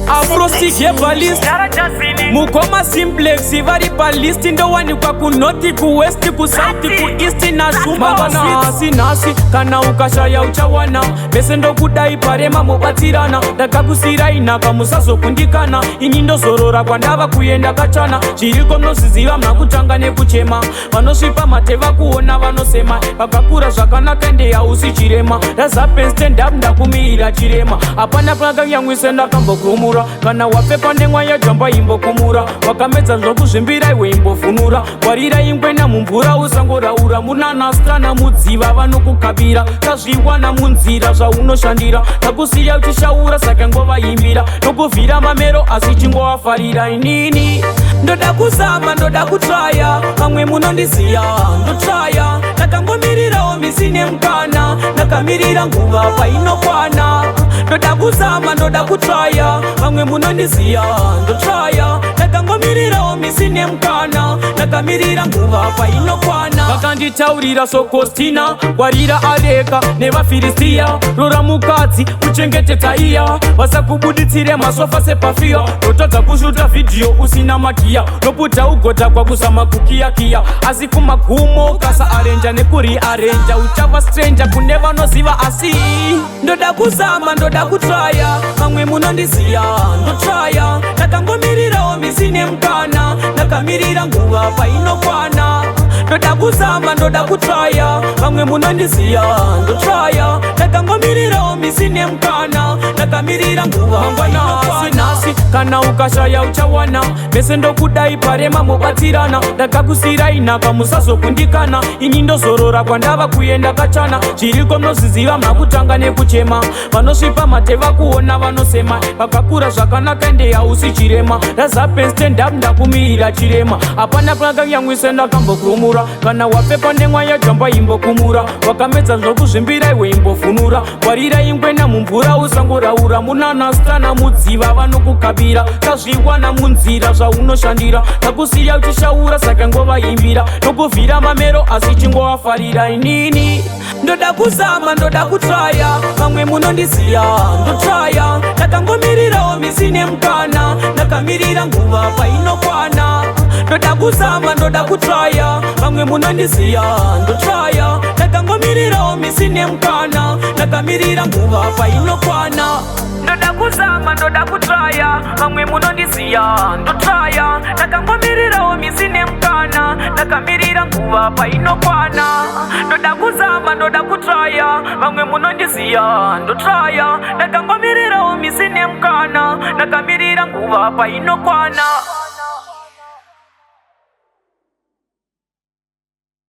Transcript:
Afrostic yebalist, mukoma Simplex vari palist. Ndowanikwa kunorth, kuwest, kusouth, kueast nashumba. Nhasi kana ukashaya uchawana vese. Ndokudai parema mobatsirana. Ndakakusirai nhaka, musazokundikana. Ini ndozorora kwandava kuenda kachana. Zviriko munozviziva, makutanga nekuchema. Vanosvipa mateva kuona vanosema. Vakakura zvakanaka, ende hausi chirema. Razapen, stand up, ndakumirira chirema. Hapana pakanyamwise ndakambokurumura. Kana wapfekwa nemwa yajamba, imbokumura. Wakamedza zvokuzvimbira iwe, imbovhunura. Ngwarira ingwena mumvura, usangoraura. Munanastana mudziva vanokukabira. Tazviwana munzira zvaunoshandira. Takusiya uchishaura, saka ngovaimbira nokuvhira mamero, asi chingovafarira. Inini ndoda kuzama, ndoda kutraya. Vamwe munondiziya, ndotraya. Ndakangomirirawo misi nemukana, ndakamirira nguva painokwana. Ndoda kuzama, ndoda kutraya. Vamwe munondiziya, ndotraya. Ndakangomirirawo misi nemukana, ndakamirira nguva painokwana. Vakanditaurira sokostina, ngwarira areka nevafiristiya. Rora mukadzi uchengete taiya, vasakubuditsire masofa sepafiya. Rotadza kushuta vhidhiyo usina magiya. Noputa ugotakwa kuzama kukiyakiya, asi kumagumo kasa arenja nekuriarenja, uchava stranger kune vanoziva. Asi ndoda kuzama, ndoda kutraya. Vamwe munondiziya, ndotraya. Ndakangomirirawo misi nemukana, ndakamirira nguva painokwana. Ndoda kuzama, ndoda kutraya. Vamwe munondiziya, ndotraya. Ndakangomirirawo misi nemukana, ndakamirira nguva painokwana. Nhasi kana ukashaya uchawana vese. Ndokudai parema mobatsirana. Ndakakusirai nhaka, musazokundikana. Ini ndozorora kwandava kuenda kachana. Zviriko munozviziva, makutanga nekuchema. Vanosvipa mateva kuona vanosema. Vakakura zvakanaka, ende hausi chirema. Razapen, stand up, ndakumirira chirema. Hapana pakanyamwise ndakambokurumura. Kana wapfekwa nemwa yajamba, imbokumura. Wakamedza zvokuzvimbira iwe, imbovhunura. Ngwarira ingwena mumvura, usangoraura. Munanastana mudziva vanokukabira. Tazviwana munzira zvaunoshandira. Takusiya uchishaura, saka ngovaimbira nokuvhira mamero, asi chingovafarira. Inini ndoda kuzama, ndoda kutraya. Vamwe munondiziya, ndotraya. Ndakangomirirawo misi nemukana, ndakamirira nguva painokwana. Ndoda kuzama, ndoda kutraya. Vamwe munondiziya, ndotraya. Ndakangomirirawo misi nemukana, ndakamirira nguva painokwana. Ndoda kuzama, ndoda kutraya. Vamwe munondiziya, ndotraya. Ndakangomirirawo misi nemukana, ndakamirira nguva painokwana. Ndoda kuzama, ndoda kutraya. Vamwe munondiziya, ndotraya. Ndakangomirirawo misi nemukana, ndakamirira nguva painokwana.